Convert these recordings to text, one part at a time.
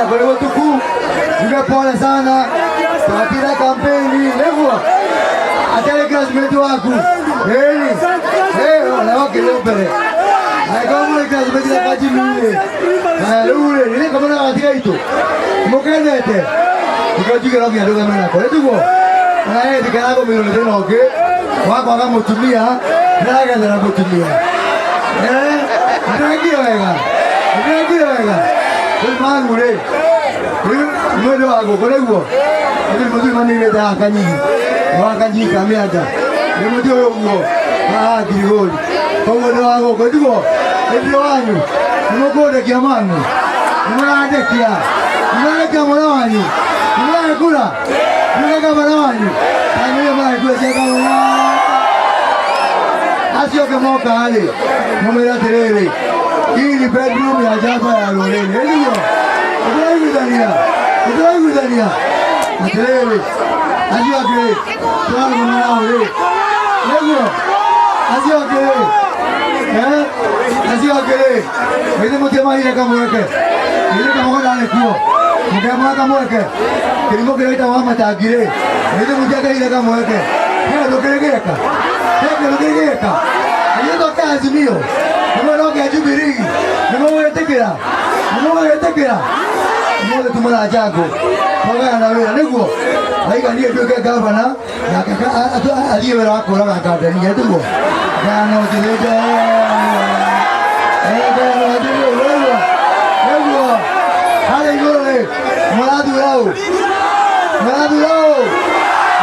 Na kũrĩ gũtuku njuge pole sana twatira kampeni nĩguo atarĩ classmate waku ĩni ona wakĩrĩ mbere angĩkorwo mũrĩ classmate na kajimi-rĩ rĩu rĩ nĩ kamwana gatigaitũ mũkenete nĩkĩo njuge no nginya ndũgame nako nĩtiguo ona ĩ ndikanagũmĩrwo nĩ thĩna ũngĩ wa kwaga mũtumia ndĩragethera mũtumia. Nĩndĩrekire wega, nĩndĩrekire wega. Rĩu mangu rĩ, rĩu mwendwa wa gũkũ nĩguo rĩu mũthuri manĩirĩte haha kanyigi wa kanyigi ka mĩanga nĩ mũtĩ ũyũ ũguo haha ngirigũri koguo nĩ wa gũkũ tiguo ĩndĩ wanyu nĩ mũkũndekia mangu nĩ mũrandekia nĩ mũrandekia mwana wanyu nĩ mũrakura nĩ gavana wanyu na nĩ mũrakura cia gavana acio angĩ moka rĩ mũmwĩre atĩrĩrĩ hii ni bedroom ya njamba ya rũrĩrĩ nĩguo nĩtũraiguithania nĩtũraiguithania atĩrĩrĩ acio angĩ rĩ tũrarũgama nao rĩ nĩguo acio angĩ rĩ acio angĩ rĩ githĩ mũtiamahire kamweke githĩ kamweke ndarĩ kuo mũkĩamaha kamweke kĩrimũ kĩrĩa gĩtagwo wa matangi rĩ githĩ mũtiakeire kamweke he ũndũ kĩrĩ gĩeka he kĩndũ kĩrĩ gĩeka ithuĩ tũke Azimio nĩmwe no kĩa Jubilee nĩmũgwĩtĩkĩra nĩmũgwĩtĩkĩra ũmũthĩ tuma na njangũ twagayana wĩra nĩguo waiga niĩ nduĩke gavana nake athiĩ wĩra wa kũraga ngandania tiguo ngano njĩrĩte ngano njĩrĩte nĩguo nĩguo harĩa igũrũ rĩ mũrathura ũ mũrathura ũ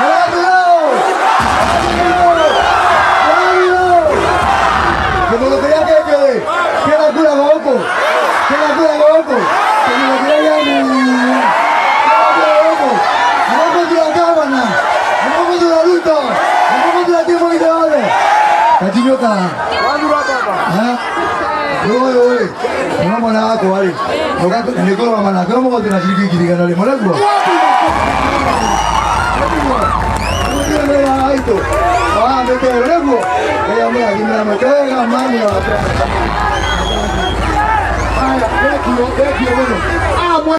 mũrathura ũ mũrathura ũ kĩmũndũ kĩrĩa kĩngĩ rĩ kĩna kura gũkũ kĩna kura gũkũ kĩmũndũ kĩrĩa gĩanyu kĩna kura gũkũ nĩmũgũthura gavana nĩmũgũthura Ruto nĩmũgũthura timu ithe yothe kajinyũka ũyũ rĩ nĩ mwana wakwa rĩ nĩngũrũgama nake ũmũthĩ na ciringi 100,000 nĩguo aitũ wamĩtero nĩguo ĩyo mũrathimĩra mwĩke wega mami wakwa. Haya, thank you mũno.